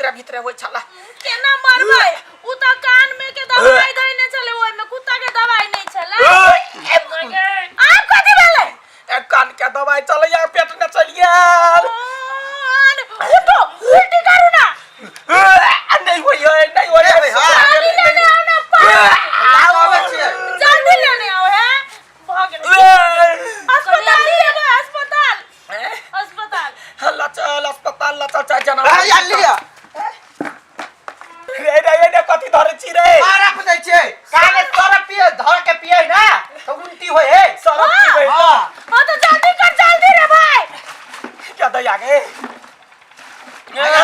भीतरे भीतरे होइ छला। केना मरबै? उ तऽ कान में के दवाई धइने छलै, ओइ में कुत्ता के दवाई नहीं छलै। आब कथी भेलै? ए, कान के दवाई चलैया, पेट में चलि गेल। आन, उठो, उल्टी करू ना। नहीं होइए, नहीं होइए। नहीं होइए, हाँ। पानी लेने आओ ना, पानी। आबै छियै। जल्दी लेने आओ। है, भऽ गेलै। अस्पताल जेबै, अस्पताल, अस्पताल। ल चल अस्पताल, ल चल, चाहे जना। ए, या लिअ। रे रे रे, कथी धरे छी रे? सरफ दै छियै काने, सरफ पिए, धर के पिए ना तऽ उल्टी होय है। सरफ पीबै? हाँ। हाँ, तो जल्दी कर, जल्दी रे भाई। क्या दैया गे? आया।